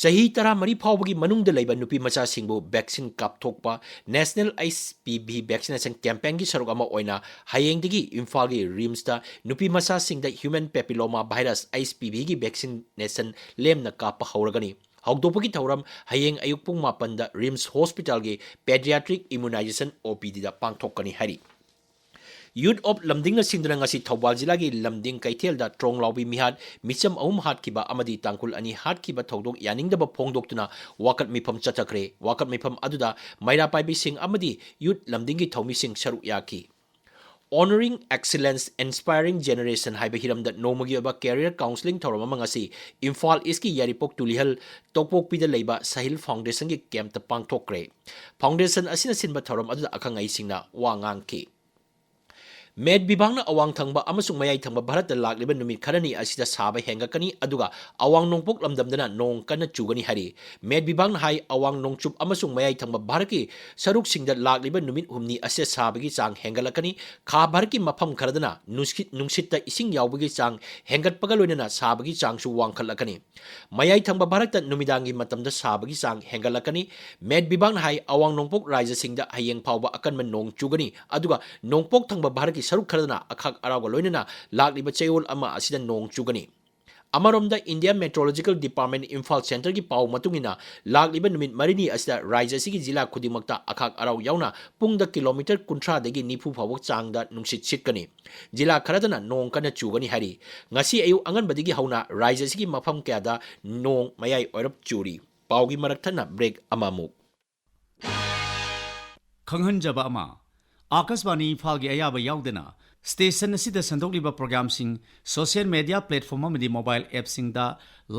ꯆꯍꯤ ꯇꯔꯥꯃꯔꯤ ꯐꯥꯎꯕꯒꯤ ꯃꯅꯨꯡꯗ ꯂꯩꯕ ꯅꯨꯄꯤ ꯃꯆꯥꯁꯤꯡꯕꯨ ꯚꯦꯛꯁꯤꯟ ꯀꯥꯞꯊꯣꯛꯄ National H P V Vaccination Campaignꯒꯤ ꯁꯔꯨꯛ ꯑꯃ ꯑꯣꯏꯅ ꯍꯌꯦꯡꯗꯒꯤ ꯏꯝꯐꯥꯜꯒꯤ ꯔꯤꯝꯁꯇ ꯅꯨꯄꯤ ꯃꯆꯥꯁꯤꯡꯗ Human Papilloma Virus, H P Vꯒꯤ vaccination ꯂꯦꯝꯅ ꯀꯥꯞꯄ ꯍꯧꯔꯒꯅꯤ꯫ ꯍꯧꯗꯣꯛꯄꯒꯤ ꯊꯧꯔꯝ ꯍꯌꯦꯡ ꯑꯌꯨꯛ ꯄꯨꯡ ꯃꯥꯄꯟꯗ ꯔꯤꯝꯁ ꯍꯣꯁꯄꯤꯇꯥꯜꯒꯤ Pediatric Immunization OPDꯗ ꯄꯥꯡꯊꯣꯛꯀꯅꯤ ꯍꯥꯏꯔꯤ꯫ Youth of ꯂꯝꯗꯤꯡꯅ ꯁꯤꯡꯗꯨꯅ ꯉꯁꯤ ꯊꯧꯕꯥꯜ ꯖꯤꯂꯥꯒꯤ ꯂꯝꯗꯤꯡ ꯀꯩꯊꯦꯜꯗ ꯇ꯭ꯔꯣꯡꯂꯥꯎꯕꯤ ꯃꯤꯍꯥꯠ, ꯃꯤꯆꯝ ꯑꯍꯨꯝ ꯍꯥꯠꯈꯤꯕ ꯑꯃꯗꯤ ꯇꯥꯡꯈꯨꯜ ꯑꯅꯤ ꯍꯥꯠꯈꯤꯕ ꯊꯧꯗꯣꯛ ꯌꯥꯅꯤꯡꯗꯕ ꯐꯣꯡꯗꯣꯛꯇꯨꯅ ꯋꯥꯀꯠ ꯃꯤꯐꯝ ꯆꯠꯊꯈ꯭ꯔꯦ꯫ ꯋꯥꯀꯠ ꯃꯤꯐꯝ ꯑꯗꯨꯗ ꯃꯩꯔꯥ ꯄꯥꯏꯕꯤꯁꯤꯡ ꯑꯃꯗꯤ youth ꯂꯝꯗꯤꯡꯒꯤ ꯊꯧꯃꯤꯁꯤꯡ ꯁꯔꯨꯛ ꯌꯥꯈꯤ꯫ Honoring Excellence, Inspiring Generation ꯍꯥꯏꯕ ꯍꯤꯔꯝꯗ ꯅꯣꯡꯃꯒꯤ ꯑꯣꯏꯕ career counselling ꯊꯧꯔꯝ ꯑꯃ ꯉꯁꯤ ꯏꯝꯐꯥꯜ ꯏꯁꯀꯤ ꯌꯥꯏꯔꯤꯄꯣꯛ ꯇꯨꯂꯤꯍꯜ ꯇꯣꯛꯄꯣꯛꯄꯤꯗ ꯂꯩꯕ ꯁꯍꯤꯜ ꯐꯥꯎꯟꯗꯦꯁꯟꯒꯤ ꯀꯦꯝꯞꯇ ꯄꯥꯡꯊꯣꯛꯈ꯭ꯔꯦ꯫ ꯐꯥꯎꯟꯗꯦꯁꯟ ꯑꯁꯤꯅ ꯁꯤꯟꯕ ꯊꯧꯔꯝ ꯑꯗꯨꯗ ꯑꯈꯪ ꯑꯍꯩꯁꯤꯡꯅ ꯋꯥ ꯉꯥꯡꯈꯤ꯫ ꯃꯦꯠ ꯕꯤꯚꯥꯒꯅ ꯑꯋꯥꯡ ꯊꯪꯕ ꯑꯃꯁꯨꯡ ꯃꯌꯥꯏ ꯊꯪꯕ ꯚꯥꯔꯠꯇ ꯂꯥꯛꯂꯤꯕ ꯅꯨꯃꯤꯠ ꯈꯔꯅꯤ ꯑꯁꯤꯗ ꯁꯥꯕ ꯍꯦꯟꯒꯠꯀꯅꯤ, ꯑꯗꯨꯒ ꯑꯋꯥꯡ ꯅꯣꯡꯄꯣꯛ ꯂꯝꯗꯝꯗꯅ ꯅꯣꯡ ꯀꯟꯅ ꯆꯨꯒꯅꯤ ꯍꯥꯏꯔꯤ꯫ ꯃꯦꯠ ꯕꯤꯚꯥꯒꯅ ꯍꯥꯏ, ꯑꯋꯥꯡ ꯅꯣꯡꯆꯨꯞ ꯑꯃꯁꯨꯡ ꯃꯌꯥꯏ ꯊꯪꯕ ꯚꯥꯔꯠꯀꯤ ꯁꯔꯨꯛꯁꯤꯡꯗ ꯂꯥꯛꯂꯤꯕ ꯅꯨꯃꯤꯠ ꯍꯨꯝꯅꯤ ꯑꯁꯤꯗ ꯁꯥꯕꯒꯤ ꯆꯥꯡ ꯍꯦꯟꯒꯠꯂꯛꯀꯅꯤ꯫ ꯈꯥ ꯚꯥꯔꯠꯀꯤ ꯃꯐꯝ ꯈꯔꯗꯅ ꯅꯨꯡꯁꯤꯠ, ꯅꯨꯡꯁꯤꯠꯇ ꯏꯁꯤꯡ ꯌꯥꯎꯕꯒꯤ ꯆꯥꯡ ꯍꯦꯟꯒꯠꯄꯒ ꯂꯣꯏꯅꯅ ꯁꯥꯕꯒꯤ ꯆꯥꯡꯁꯨ ꯋꯥꯡꯈꯠꯂꯛꯀꯅꯤ꯫ ꯃꯌꯥꯏ ꯊꯪꯕ ꯚꯥꯔꯠꯇ ꯅꯨꯃꯤꯗꯥꯡꯒꯤ ꯃꯇꯝꯗ ꯁꯥꯕꯒꯤ ꯆꯥꯡ ꯍꯦꯟꯒꯠꯂꯛꯀꯅꯤ꯫ ꯃꯦꯠ ꯕꯤꯚꯥꯒꯅ ꯍꯥꯏ, ꯑꯋꯥꯡ ꯅꯣꯡꯄꯣꯛ ꯔꯥꯖ꯭ꯌꯁꯤꯡꯗ ꯍꯌꯦꯡ ꯐꯥꯎꯕ ꯑꯀꯟꯕ ꯅꯣꯡ ꯆꯨꯒꯅꯤ, ꯑꯗꯨꯒ ꯅꯣꯡꯄꯣꯛ ꯊꯪꯕ ꯚꯥꯔꯠꯀꯤ ꯁꯔꯨꯛ ꯈꯔꯗꯅ ꯑꯈꯥꯛ ꯑꯔꯥꯎꯒ ꯂꯣꯏꯅꯅ ꯂꯥꯛꯂꯤꯕ ꯆꯌꯣꯜ ꯑꯃ ꯑꯁꯤꯗ ꯅꯣꯡ ꯆꯨꯒꯅꯤ꯫ ꯑꯃꯔꯣꯝꯗ, ꯏꯟꯗꯤꯌꯥ ꯃꯦꯇ꯭ꯔꯣꯂꯣꯖꯤꯀꯦꯜ ꯗꯤꯄꯥꯔꯠꯃꯦꯟ ꯏꯝꯐꯥꯜ ꯁꯦꯟꯇꯔꯒꯤ ꯄꯥꯎ ꯃꯇꯨꯡ ꯏꯟꯅ, ꯂꯥꯛꯂꯤꯕ ꯅꯨꯃꯤꯠ ꯃꯔꯤꯅꯤ ꯑꯁꯤꯗ ꯔꯥꯖ꯭ꯌ ꯑꯁꯤꯒꯤ ꯖꯤꯂꯥ ꯈꯨꯗꯤꯡꯃꯛꯇ ꯑꯈꯥꯛ ꯑꯔꯥꯎ ꯌꯥꯎꯅ ꯄꯨꯡꯗ ꯀꯤꯂꯣꯃꯤꯇꯔ ꯀꯨꯟꯊ꯭ꯔꯥꯗꯒꯤ ꯅꯤꯐꯨ ꯐꯥꯎꯕ ꯆꯥꯡꯗ ꯅꯨꯡꯁꯤꯠ ꯁꯤꯠꯀꯅꯤ꯫ ꯖꯤꯂꯥ ꯈꯔꯗꯅ ꯅꯣꯡ ꯀꯟꯅ ꯆꯨꯒꯅꯤ ꯍꯥꯏꯔꯤ꯫ ꯉꯁꯤ ꯑꯌꯨꯛ ꯑꯉꯟꯕꯗꯒꯤ ꯍꯧꯅ ꯔꯥꯖ꯭ꯌ ꯑꯁꯤꯒꯤ ꯃꯐꯝ ꯀꯌꯥꯗ ꯅꯣꯡ ꯃꯌꯥꯏ ꯑꯣꯏꯔꯞ ꯆꯨꯔꯤ꯫ ꯄꯥꯎꯒꯤ ꯃꯔꯛ ꯊꯠꯅ ꯕ꯭ꯔꯦꯛ ꯑꯃꯃꯨꯛ꯫ ꯈꯪꯍꯟꯖꯕ ꯑꯃ, ꯑꯥꯀꯥꯁꯕꯥꯅꯤ ꯏꯝꯐꯥꯜꯒꯤ ꯑꯌꯥꯕ ꯌꯥꯎꯗꯅ ꯁ꯭ꯇꯦꯁꯟ ꯑꯁꯤꯗ ꯁꯟꯗꯣꯛꯂꯤꯕ ꯄ꯭ꯔꯣꯒ꯭ꯔꯥꯝꯁꯤꯡ ꯁꯣꯁꯤꯌꯦꯜ ꯃꯦꯗꯤꯌꯥ ꯄ꯭ꯂꯦꯠꯐꯣꯔꯝ ꯑꯃꯗꯤ ꯃꯣꯕꯥꯏꯜ ꯑꯦꯞꯁꯤꯡꯗ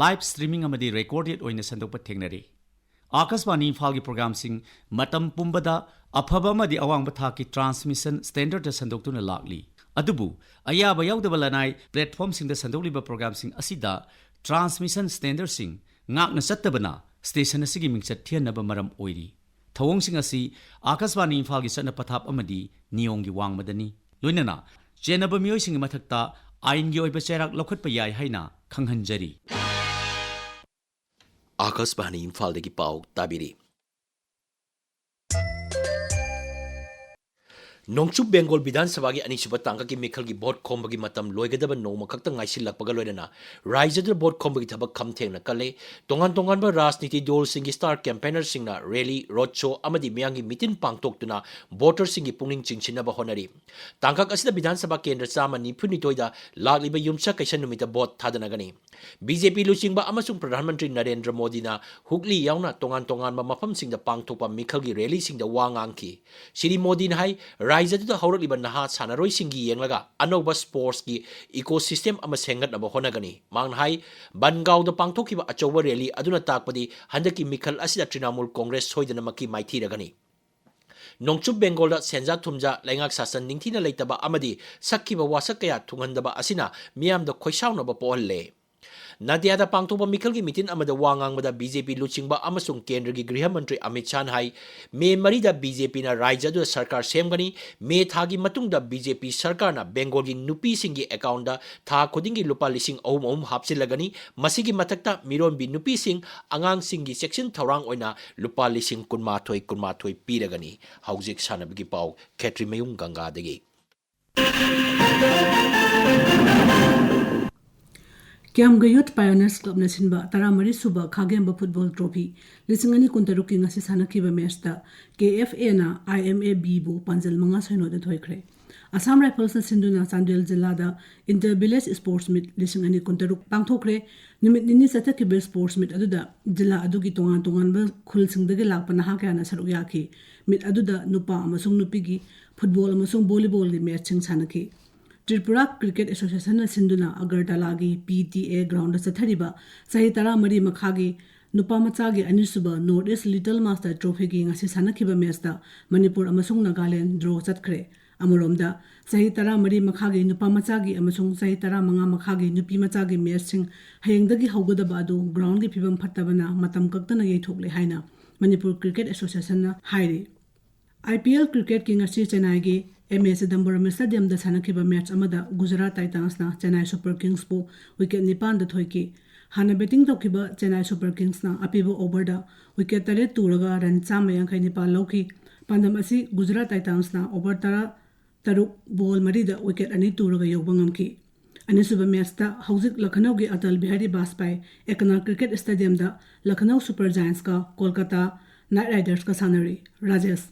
ꯂꯥꯏꯚ ꯁ꯭ꯇ꯭ꯔꯤꯃꯤꯡ ꯑꯃꯗꯤ ꯔꯦꯀꯣꯔꯗꯦꯗ ꯑꯣꯏꯅ ꯁꯟꯗꯣꯛꯄ ꯊꯦꯡꯅꯔꯤ꯫ ꯑꯥꯀꯥꯁꯕꯥꯅꯤ ꯏꯝꯐꯥꯜꯒꯤ ꯄ꯭ꯔꯣꯒ꯭ꯔꯥꯝꯁꯤꯡ ꯃꯇꯝ ꯄꯨꯝꯕꯗ ꯑꯐꯕ ꯑꯃꯗꯤ ꯑꯋꯥꯡꯕ ꯊꯥꯛꯀꯤ ꯇ꯭ꯔꯥꯟꯁꯃꯤꯁꯟ ꯁ꯭ꯇꯦꯟꯗꯔꯗ ꯁꯟꯗꯣꯛꯇꯨꯅ ꯂꯥꯛꯂꯤ꯫ ꯑꯗꯨꯕꯨ ꯑꯌꯥꯕ ꯌꯥꯎꯗꯕ ꯂꯅꯥꯏ ꯄ꯭ꯂꯦꯠꯐꯣꯔꯝꯁꯤꯡꯗ ꯁꯟꯗꯣꯛꯂꯤꯕ ꯄ꯭ꯔꯣꯒ꯭ꯔꯥꯝꯁꯤꯡ ꯑꯁꯤꯗ ꯇ꯭ꯔꯥꯟꯁꯃꯤꯁꯟ ꯁ꯭ꯇꯦꯟꯗꯔꯗꯁꯤꯡ ꯉꯥꯛꯅ ꯆꯠꯇꯕꯅ ꯁ꯭ꯇꯦꯁꯟ ꯑꯁꯤꯒꯤ ꯃꯤꯡꯆꯠ ꯊꯤꯍꯟꯅꯕ ꯃꯔꯝ ꯑꯣꯏꯔꯤ꯫ ꯊꯧꯑꯣꯡꯁꯤꯡ ꯑꯁꯤ ꯑꯥꯀꯥꯁꯕꯥꯅꯤ ꯏꯝꯐꯥꯜꯒꯤ ꯆꯠꯅ ꯄꯊꯥꯞ ꯑꯃꯗꯤ ꯅꯤꯌꯣꯝꯒꯤ ꯋꯥꯡꯃꯗꯅꯤ꯫ ꯂꯣꯏꯅꯅ ꯆꯦꯟꯅꯕ ꯃꯤꯑꯣꯏꯁꯤꯡꯒꯤ ꯃꯊꯛꯇ ꯑꯥꯏꯟꯒꯤ ꯑꯣꯏꯕ ꯆꯩꯔꯥꯛ ꯂꯧꯈꯠꯄ ꯌꯥꯏ ꯍꯥꯏꯅ ꯈꯪꯍꯟꯖꯔꯤ꯫ ꯑꯥꯀꯥꯁꯕꯥꯅꯤ ꯏꯝꯐꯥꯜꯗꯒꯤ ꯄꯥꯎ ꯇꯥꯕꯤꯔꯤ꯫ ꯅꯣꯡꯆꯨꯞ ꯕꯦꯡꯒꯣꯜ ꯕꯤꯙꯥꯟ ꯁꯚꯥꯒꯤ ꯑꯅꯤꯁꯨꯕ ꯇꯥꯡꯀꯛꯀꯤ ꯃꯤꯈꯜꯒꯤ ꯚꯣꯠ ꯈꯣꯝꯕꯒꯤ ꯃꯇꯝ ꯂꯣꯏꯒꯗꯕ ꯅꯣꯡꯃ ꯈꯛꯇ ꯉꯥꯏꯁꯤꯜꯂꯛꯄꯒ ꯂꯣꯏꯅꯅ ꯔꯥꯖ꯭ꯌꯗ ꯚꯣꯠ ꯈꯣꯝꯕꯒꯤ ꯊꯕꯛ ꯈꯝ ꯊꯦꯡꯅ ꯀꯜꯂꯦ꯫ ꯇꯣꯉꯥꯟ ꯇꯣꯉꯥꯟꯕ ꯔꯥꯖꯅꯤꯇꯤ ꯗꯜꯁꯤꯡꯒꯤ ꯁ꯭ꯇꯥꯔ ꯀꯦꯝꯄꯦꯅꯔꯁꯤꯡꯅ ꯔꯦꯂꯤ, ꯔꯣꯗ ꯁꯣ ꯑꯃꯗꯤ ꯃꯤꯌꯥꯝꯒꯤ ꯃꯤꯇꯤꯟ ꯄꯥꯡꯊꯣꯛꯇꯨꯅ ꯚꯣꯇꯔꯁꯤꯡꯒꯤ ꯄꯨꯛꯅꯤꯡ ꯆꯤꯡꯁꯤꯟꯅꯕ ꯍꯣꯠꯅꯔꯤ꯫ ꯇꯥꯡꯀꯛ ꯑꯁꯤꯗ ꯕꯤꯙꯥꯟ ꯁꯚꯥ ꯀꯦꯟꯗ꯭ꯔ ꯆꯥꯝꯃ ꯅꯤꯐꯨ ꯅꯤꯊꯣꯏꯗ ꯂꯥꯛꯂꯤꯕ ꯌꯨꯝꯁꯀꯩꯁ ꯅꯨꯃꯤꯠꯇ ꯚꯣꯠ ꯊꯥꯗꯅꯒꯅꯤ꯫ ꯕꯤ ꯖꯦ ꯄꯤ ꯂꯨꯆꯤꯡꯕ ꯑꯃꯁꯨꯡ ꯄ꯭ꯔꯙꯥꯟ ꯃꯟꯇ꯭ꯔꯤ ꯅꯔꯦꯟꯗ꯭ꯔ ꯃꯣꯗꯤꯅ ꯍꯨꯒꯂꯤ ꯌꯥꯎꯅ ꯇꯣꯉꯥꯟ ꯇꯣꯉꯥꯟꯕ ꯃꯐꯝꯁꯤꯡꯗ ꯄꯥꯡꯊꯣꯛꯄ ꯃꯤꯈꯜꯒꯤ ꯔꯦꯂꯤꯁꯤꯡꯗ ꯋꯥ ꯉꯥꯡꯈꯤ꯫ ꯁ꯭ꯔꯤ ꯃꯣꯗꯤꯅ ꯍꯥꯏ, ꯔꯥꯖ꯭ꯌꯗꯨꯗ ꯍꯧꯔꯛꯂꯤꯕ ꯅꯍꯥ ꯁꯥꯟꯅꯔꯣꯏꯁꯤꯡꯒꯤ ꯌꯦꯡꯂꯒ ꯑꯅꯧꯕ ꯁ꯭ꯄꯣꯔꯠꯁꯀꯤ ꯏꯀꯣ ꯁꯤꯁꯇꯦꯝ ꯑꯃ ꯁꯦꯝꯒꯠꯅꯕ ꯍꯣꯠꯅꯒꯅꯤ꯫ ꯃꯍꯥꯛꯅ ꯍꯥꯏ, ꯕꯟꯒꯥꯎꯗ ꯄꯥꯡꯊꯣꯛꯈꯤꯕ ꯑꯆꯧꯕ ꯔꯦꯂꯤ ꯑꯗꯨꯅ ꯇꯥꯛꯄꯗꯤ ꯍꯟꯗꯛꯀꯤ ꯃꯤꯈꯜ ꯑꯁꯤꯗ ꯇ꯭ꯔꯤꯅꯥꯃꯨꯜ ꯀꯣꯡꯒ꯭ꯔꯦꯁ ꯁꯣꯏꯗꯅꯃꯛꯀꯤ ꯃꯥꯏꯊꯤꯔꯒꯅꯤ꯫ ꯅꯣꯡꯆꯨꯞ ꯕꯦꯡꯒꯣꯜꯗ ꯁꯦꯟꯖꯥ ꯊꯨꯝꯖꯥ, ꯂꯩꯉꯥꯛ ꯁꯥꯁꯟ ꯅꯤꯡꯊꯤꯅ ꯂꯩꯇꯕ ꯑꯃꯗꯤ ꯁꯛꯈꯤꯕ ꯋꯥꯁꯛ ꯀꯌꯥ ꯊꯨꯡꯍꯟꯗꯕ ꯑꯁꯤꯅ ꯃꯤꯌꯥꯝꯗ ꯈꯣꯏꯁꯥꯎꯅꯕ ꯄꯣꯛꯍꯜꯂꯦ꯫ ꯅꯥꯗꯤꯌꯥꯗ ꯄꯥꯡꯊꯣꯛꯄ ꯃꯤꯈꯜꯒꯤ ꯃꯤꯇꯤꯟ ꯑꯃꯗ ꯋꯥ ꯉꯥꯡꯕꯗ ꯕꯤ ꯖꯦ ꯄꯤ ꯂꯨꯆꯤꯡꯕ ꯑꯃꯁꯨꯡ ꯀꯦꯟꯗ꯭ꯔꯒꯤ ꯒ꯭ꯔꯤꯍ ꯃꯟꯇ꯭ꯔꯤ ꯑꯃꯤꯠ ꯁꯥꯍꯅ ꯍꯥꯏ, ꯃꯦ ꯃꯔꯤꯗ ꯕꯤ ꯖꯦ ꯄꯤꯅ ꯔꯥꯖ꯭ꯌ ꯑꯗꯨꯗ ꯁꯔꯀꯥꯔ ꯁꯦꯝꯒꯅꯤ꯫ ꯃꯦ ꯊꯥꯒꯤ ꯃꯇꯨꯡꯗ ꯕꯤ ꯖꯦ ꯄꯤ ꯁꯔꯀꯥꯔꯅ ꯕꯦꯡꯒꯣꯜꯒꯤ ꯅꯨꯄꯤꯁꯤꯡꯒꯤ ꯑꯦꯀꯥꯎꯟꯗ ꯊꯥ ꯈꯨꯗꯤꯡꯒꯤ ꯂꯨꯄꯥ ꯂꯤꯁꯤꯡ ꯑꯍꯨꯝ ꯑꯍꯨꯝ ꯍꯥꯞꯆꯤꯜꯂꯒꯅꯤ꯫ ꯃꯁꯤꯒꯤ ꯃꯊꯛꯇ ꯃꯤꯔꯣꯟꯕꯤ ꯅꯨꯄꯤꯁꯤꯡ ꯑꯉꯥꯡꯁꯤꯡꯒꯤ ꯆꯦꯛꯁꯤꯟ ꯊꯧꯔꯥꯡ ꯑꯣꯏꯅ ꯂꯨꯄꯥ ꯂꯤꯁꯤꯡ ꯀꯨꯟꯃꯥꯊꯣꯏ ꯀꯨꯟꯃꯥꯊꯣꯏ ꯄꯤꯔꯒꯅꯤ꯫ ꯍꯧꯖꯤꯛ ꯁꯥꯟꯅꯕꯒꯤ ꯄꯥꯎ, ꯈꯦꯇ꯭ꯔꯤꯃꯌꯨꯝ ꯒꯪꯒꯥꯗꯒꯤ꯫ ꯀ꯭ꯌꯥꯝꯒ ꯌꯨꯠ ꯄꯥꯏꯑꯣꯅꯤꯌꯔꯁ ꯀ꯭ꯂꯕꯅ ꯁꯤꯟꯕ ꯇꯔꯥꯃꯔꯤ ꯁꯨꯕ ꯈꯥꯒꯦꯝꯕ ꯐꯨꯠꯕꯣꯜ ꯇ꯭ꯔꯣꯐꯤ ꯂꯤꯁꯤꯡ ꯑꯅꯤ ꯀꯨꯟꯇꯔꯨꯛꯀꯤ ꯉꯁꯤ ꯁꯥꯟꯅꯈꯤꯕ ꯃꯦꯆꯇ ꯀꯦ ꯑꯦꯐ ꯑꯦꯅ ꯑꯥꯏ ꯑꯦꯝ ꯑꯦ ꯕꯤꯕꯨ ꯄꯥꯟꯖꯜ ꯃꯉꯥ ꯁꯣꯏꯅꯣꯗ ꯊꯣꯏꯈ꯭ꯔꯦ꯫ ꯑꯁꯥꯝ ꯔꯥꯏꯐꯜꯁꯅ ꯁꯤꯟꯗꯨꯅ ꯆꯥꯟꯗꯦꯜ ꯖꯤꯂꯥꯗ ꯏꯟꯇꯔ ꯚꯤꯂꯦꯖ ꯁ꯭ꯄꯣꯔꯠꯁ ꯃꯤꯠ ꯂꯤꯁꯤꯡ ꯑꯅꯤ ꯀꯨꯟꯇꯔꯨꯛ ꯄꯥꯡꯊꯣꯛꯈ꯭ꯔꯦ꯫ ꯅꯨꯃꯤꯠ ꯅꯤꯅꯤ ꯆꯠꯊꯈꯤꯕ ꯁ꯭ꯄꯣꯔꯠꯁ ꯃꯤꯠ ꯑꯗꯨꯗ ꯖꯤꯂꯥ ꯑꯗꯨꯒꯤ ꯇꯣꯉꯥꯟ ꯇꯣꯉꯥꯟꯕ ꯈꯨꯜꯁꯤꯡꯗꯒꯤ ꯂꯥꯛꯄ ꯅꯍꯥ ꯀꯌꯥꯅ ꯁꯔꯨꯛ ꯌꯥꯈꯤ꯫ ꯃꯤꯠ ꯑꯗꯨꯗ ꯅꯨꯄꯥ ꯑꯃꯁꯨꯡ ꯅꯨꯄꯤꯒꯤ ꯐꯨꯠꯕꯣꯜ ꯑꯃꯁꯨꯡ ꯚꯣꯂꯤꯕꯣꯜꯒꯤ ꯃꯦꯆꯁꯤꯡ ꯁꯥꯟꯅꯈꯤ꯫ ꯇ꯭ꯔꯤꯄꯨꯔꯥ ꯀ꯭ꯔꯤꯀꯦꯠ ꯑꯦꯁꯣꯁꯤꯌꯦꯁꯟꯅ ꯁꯤꯟꯗꯨꯅ ꯑꯒꯔꯇꯂꯥꯒꯤ ꯄꯤ ꯇꯤ ꯑꯦ ꯒ꯭ꯔꯥꯎꯟꯗ ꯆꯠꯊꯔꯤꯕ ꯆꯍꯤ ꯇꯔꯥꯃꯔꯤ ꯃꯈꯥꯒꯤ ꯅꯨꯄꯥ ꯃꯆꯥꯒꯤ ꯑꯅꯤꯁꯨꯕ ꯅꯣꯔꯠ ꯏꯁ ꯂꯤꯇꯜ ꯃꯥꯁꯇꯔ ꯇ꯭ꯔꯣꯐꯤꯒꯤ ꯉꯁꯤ ꯁꯥꯟꯅꯈꯤꯕ ꯃꯦꯆꯇ ꯃꯅꯤꯄꯨꯔ ꯑꯃꯁꯨꯡ ꯅꯥꯒꯥꯂꯦꯟ ꯗ꯭ꯔꯣ ꯆꯠꯈ꯭ꯔꯦ꯫ ꯑꯃꯔꯣꯝꯗ, ꯆꯍꯤ ꯇꯔꯥꯃꯔꯤ ꯃꯈꯥꯒꯤ ꯅꯨꯄꯥ ꯃꯆꯥꯒꯤ ꯑꯃꯁꯨꯡ ꯆꯍꯤ ꯇꯔꯥꯃꯉꯥ ꯃꯈꯥꯒꯤ ꯅꯨꯄꯤ ꯃꯆꯥꯒꯤ ꯃꯦꯆꯁꯤꯡ ꯍꯌꯦꯡꯗꯒꯤ ꯍꯧꯒꯗꯕ ꯑꯗꯨ ꯒ꯭ꯔꯥꯎꯟꯒꯤ ꯐꯤꯕꯝ ꯐꯠꯇꯕꯅ ꯃꯇꯝ ꯀꯛꯇꯅ ꯌꯩꯊꯣꯛꯂꯦ ꯍꯥꯏꯅ ꯃꯅꯤꯄꯨꯔ ꯀ꯭ꯔꯤꯀꯦꯠ ꯑꯦꯁꯣꯁꯤꯌꯦꯁꯟꯅ ꯍꯥꯏꯔꯤ꯫ ꯑꯥꯏ ꯄꯤ ꯑꯦꯜ ꯀ꯭ꯔꯤꯀꯦꯠꯀꯤ ꯉꯁꯤ ꯆꯦꯟꯅꯥꯏꯒꯤ ꯑꯦꯝ ꯑꯦ ꯆꯤꯗꯝꯕꯔꯝ ꯁ꯭ꯇꯦꯗꯤꯌꯝꯗ ꯁꯥꯟꯅꯈꯤꯕ ꯃꯦꯆ ꯑꯃꯗ ꯒꯨꯖꯔꯥꯠ ꯇꯥꯏꯇꯥꯟꯁꯅ ꯆꯦꯟꯅꯥꯏ ꯁꯨꯄꯔ ꯀꯤꯡꯁꯄꯨ ꯋꯤꯀꯦꯠ ꯅꯤꯄꯥꯟꯗ ꯊꯣꯏꯈꯤ꯫ ꯍꯥꯟꯅ ꯕꯦꯇꯤꯡ ꯇꯧꯈꯤꯕ ꯆꯦꯟꯅꯥꯏ ꯁꯨꯄꯔ ꯀꯤꯡꯁꯅ ꯑꯄꯤꯕ ꯑꯣꯚꯔꯗ ꯋꯤꯀꯦꯠ ꯇꯔꯦꯠ ꯇꯨꯔꯒ ꯔꯟ ꯆꯥꯝꯃ ꯌꯥꯡꯈꯩ ꯅꯤꯄꯥꯟ ꯂꯧꯈꯤ꯫ ꯄꯥꯟꯗꯝ ꯑꯁꯤ ꯒꯨꯖꯔꯥꯠ ꯇꯥꯏꯇꯥꯟꯁꯅ ꯑꯣꯚꯔ ꯇꯔꯥ ꯇꯔꯨꯛ ꯕꯣꯜ ꯃꯔꯤꯗ ꯋꯤꯀꯦꯠ ꯑꯅꯤ ꯇꯨꯔꯒ ꯌꯧꯕ ꯉꯝꯈꯤ꯫ ꯑꯅꯤꯁꯨꯕ ꯃꯦꯆꯇ ꯍꯧꯖꯤꯛ ꯂꯈꯅꯧꯒꯤ ꯑꯇꯜ ꯕꯤꯍꯥꯔꯤ ꯕꯥꯖꯄꯥꯏ ꯑꯦꯀꯅꯥ ꯀ꯭ꯔꯤꯀꯦꯠ ꯁ꯭ꯇꯦꯗꯤꯌꯝꯗ ꯂꯈꯅꯧ ꯁꯨꯄꯔ ꯖꯥꯏꯟꯁꯀ ꯀꯣꯜꯀꯇꯥ ꯅꯥꯏꯠ ꯔꯥꯏꯗꯔꯁꯀ ꯁꯥꯟꯅꯔꯤ꯫ ꯔꯥꯖꯦꯁ꯫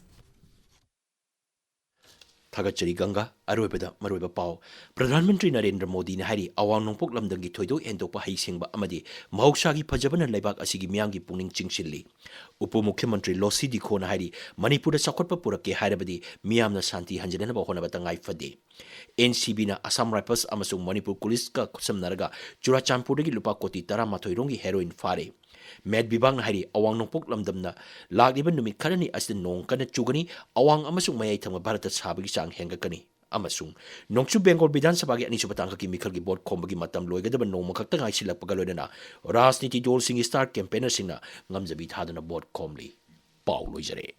ꯊꯥꯒꯠꯆꯔꯤ ꯒꯪꯒꯥ꯫ ꯑꯔꯣꯏꯕꯗ ꯃꯔꯨꯑꯣꯏꯕ ꯄꯥꯎ꯫ ꯄ꯭ꯔꯙꯥꯟ ꯃꯟꯇ꯭ꯔꯤ ꯅꯔꯦꯟꯗ꯭ꯔ ꯃꯣꯗꯤꯅ ꯍꯥꯏꯔꯤ, ꯑꯋꯥꯡ ꯅꯣꯡꯄꯣꯛ ꯂꯝꯗꯝꯒꯤ ꯊꯣꯏꯗꯣꯛ ꯍꯦꯟꯗꯣꯛꯄ ꯍꯩꯁꯤꯡꯕ ꯑꯃꯗꯤ ꯃꯍꯧꯁꯥꯒꯤ ꯐꯖꯕꯅ ꯂꯩꯕꯥꯛ ꯑꯁꯤꯒꯤ ꯃꯤꯌꯥꯝꯒꯤ ꯄꯨꯛꯅꯤꯡ ꯆꯤꯡꯁꯤꯜꯂꯤ꯫ ꯎꯄ ꯃꯨꯈ꯭ꯌ ꯃꯟꯇ꯭ꯔꯤ ꯂꯣꯁꯤ ꯗꯤꯈꯣꯅ ꯍꯥꯏꯔꯤ, ꯃꯅꯤꯄꯨꯔꯗ ꯆꯥꯎꯈꯠꯄ ꯄꯨꯔꯛꯀꯦ ꯍꯥꯏꯔꯕꯗꯤ ꯃꯤꯌꯥꯝꯅ ꯁꯥꯟꯇꯤ ꯍꯟꯖꯤꯟꯅꯅꯕ ꯍꯣꯠꯅꯕ ꯇꯉꯥꯏ ꯐꯗꯦ꯫ ꯑꯦꯟ ꯁꯤ ꯕꯤꯅ ꯑꯁꯥꯝ ꯔꯥꯏꯐꯜꯁ ꯑꯃꯁꯨꯡ ꯃꯅꯤꯄꯨꯔ ꯄꯨꯂꯤꯁꯀ ꯈꯨꯠꯁꯝꯅꯔꯒ ꯆꯨꯔꯥꯆꯥꯟꯄꯨꯔꯗꯒꯤ ꯂꯨꯄꯥ ꯀꯣꯇꯤ ꯇꯔꯥꯃꯥꯊꯣꯏ ꯔꯣꯝꯒꯤ ꯍꯦꯔꯣꯏꯟ ꯐꯥꯔꯦ꯫ ꯃꯦꯠ ꯕꯤꯚꯥꯒꯅ ꯍꯥꯏꯔꯤ, ꯑꯋꯥꯡ ꯅꯣꯡꯄꯣꯛ ꯂꯝꯗꯝꯅ ꯂꯥꯛꯂꯤꯕ ꯅꯨꯃꯤꯠ ꯈꯔꯅꯤ ꯑꯁꯤꯗ ꯅꯣꯡ ꯀꯟꯅ ꯆꯨꯒꯅꯤ, ꯑꯋꯥꯡ ꯑꯃꯁꯨꯡ ꯃꯌꯥꯏ ꯊꯪꯕ ꯚꯥꯔꯠꯇ ꯁꯥꯕꯒꯤ ꯆꯥꯡ ꯍꯦꯟꯒꯠꯀꯅꯤ꯫ ꯑꯃꯁꯨꯡ ꯅꯣꯡꯆꯨꯞ ꯕꯦꯡꯒꯣꯜ ꯕꯤꯙꯥꯟ ꯁꯚꯥꯒꯤ ꯑꯅꯤꯁꯨꯕ ꯇꯥꯡꯀꯛꯀꯤ ꯃꯤꯈꯜꯒꯤ ꯚꯣꯠ ꯈꯣꯝꯕꯒꯤ ꯃꯇꯝ ꯂꯣꯏꯒꯗꯕ ꯅꯣꯡꯃ ꯈꯛꯇ ꯉꯥꯏꯁꯤꯜꯂꯛꯄꯒ ꯂꯣꯏꯅꯅ ꯔꯥꯖꯅꯤꯇꯤ ꯗꯜꯁꯤꯡꯒꯤ ꯁ꯭ꯇꯥꯔ ꯀꯦꯝꯄꯦꯅꯔꯁꯤꯡꯅ ꯉꯝꯖꯕꯤ ꯊꯥꯗꯨꯅ ꯚꯣꯠ ꯈꯣꯝꯂꯤ꯫ ꯄꯥꯎ ꯂꯣꯏꯖꯔꯦ꯫